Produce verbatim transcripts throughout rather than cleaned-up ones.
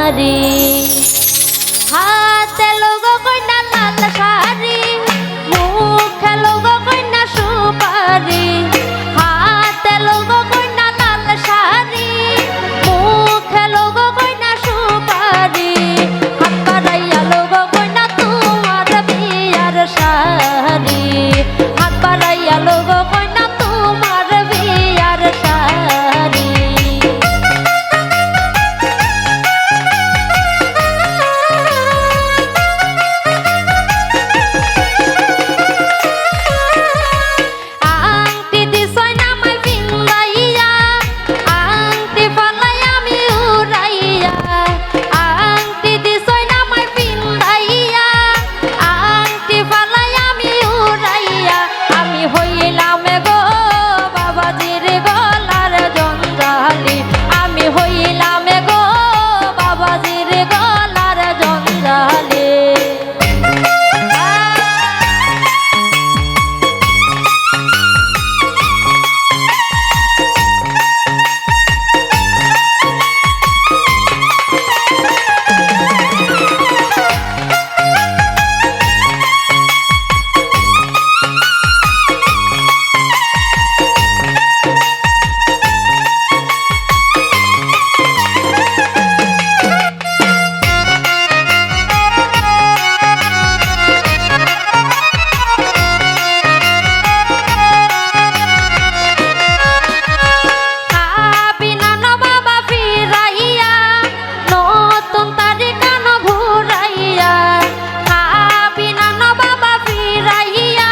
শাড়ি। হাতে লউগো কইনা লাল শাড়ি, মুখে লউগো কইনা সুপারি। হাতে লউগো কইনা লাল শাড়ি, মুখে লউগো কইনা সুপারি। হাত বাড়াইয়া লউগো কইনা তুমার বিয়ার শাড়ি। হাত বাড়াইয়া লউগো কইনা তুমার বিয়ার শাড়ি। আংটি দিছইন আমায় পিন্দাইয়া, আংটি ফালাই আমি উড়াইয়া। আংটি দিছইন আমায় পিন্দাইয়া, আংটি ফালাই আমি উড়াইয়া। আমি হইলাম গো বাবাজির গলার জঞ্জালি, আমি হইলাম গো বাবাজির গলার জঞ্জালি। খাবি না ন বাবা ফিরাইয়া, নতুন তারিখ আনো ঘুরাইয়া। খাবি না ন বাবা ফিরাইয়া,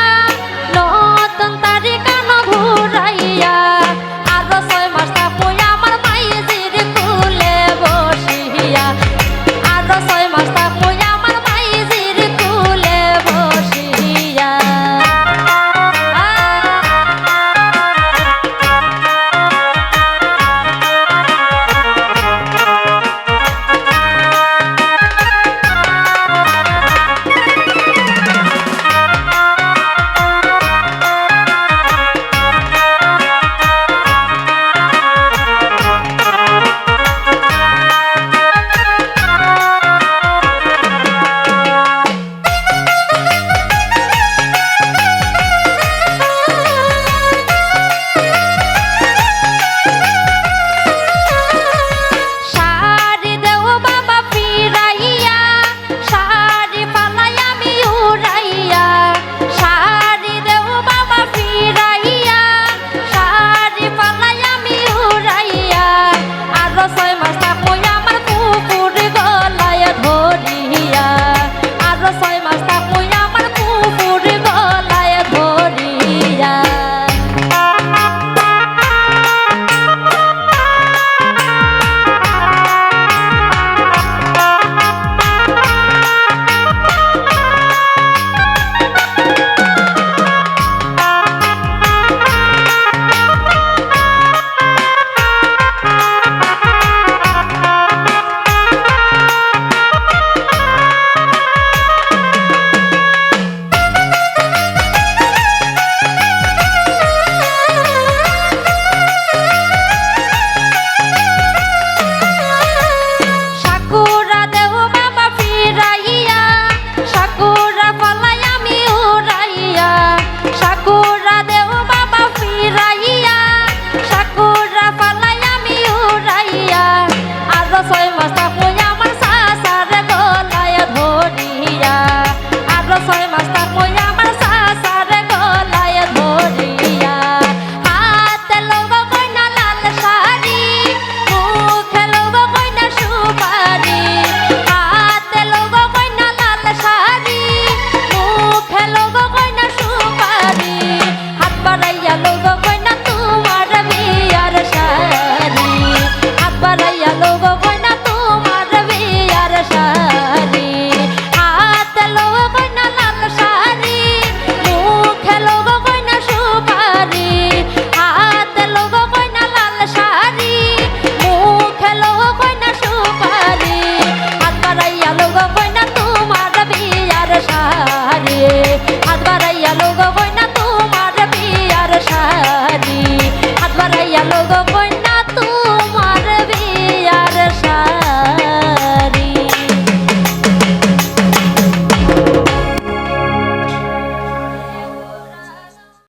নতুন তারিখ আনো ঘুরাইয়া। আরো ছয় মাস থাকমু আমার মাইজির কুলে বসিয়া, আরো ছয় মাস থাকমু আমার মাইজির কুলে বসিয়া। শাড়ি দেও বাবা ফিরাইয়া, শাড়ি ফালাই আমি উড়াইয়া। শাড়ি দেও বাবা ফিরাইয়া, শাড়ি ফালাই আমি উড়াইয়া। আরো ছয় মাস থাকমু আমার ফুফুর গলায় ধরিয়া, আরো ছয় মাস থাকমু আমার ফুফুর গলায় ধরিয়া। সাকুরা দেও বাবা ফিরাইয়া, সাকুরা ফালাই আমি উড়াইয়া। সাকুরা দেও বাবা ফিরাইয়া, সাকুরা ফালাই আমি উড়াইয়া। আরো ছয় মাস থাকমু আমার চাচার গলায় ধরিয়া। আরো ছয় মাস থাকমু আমার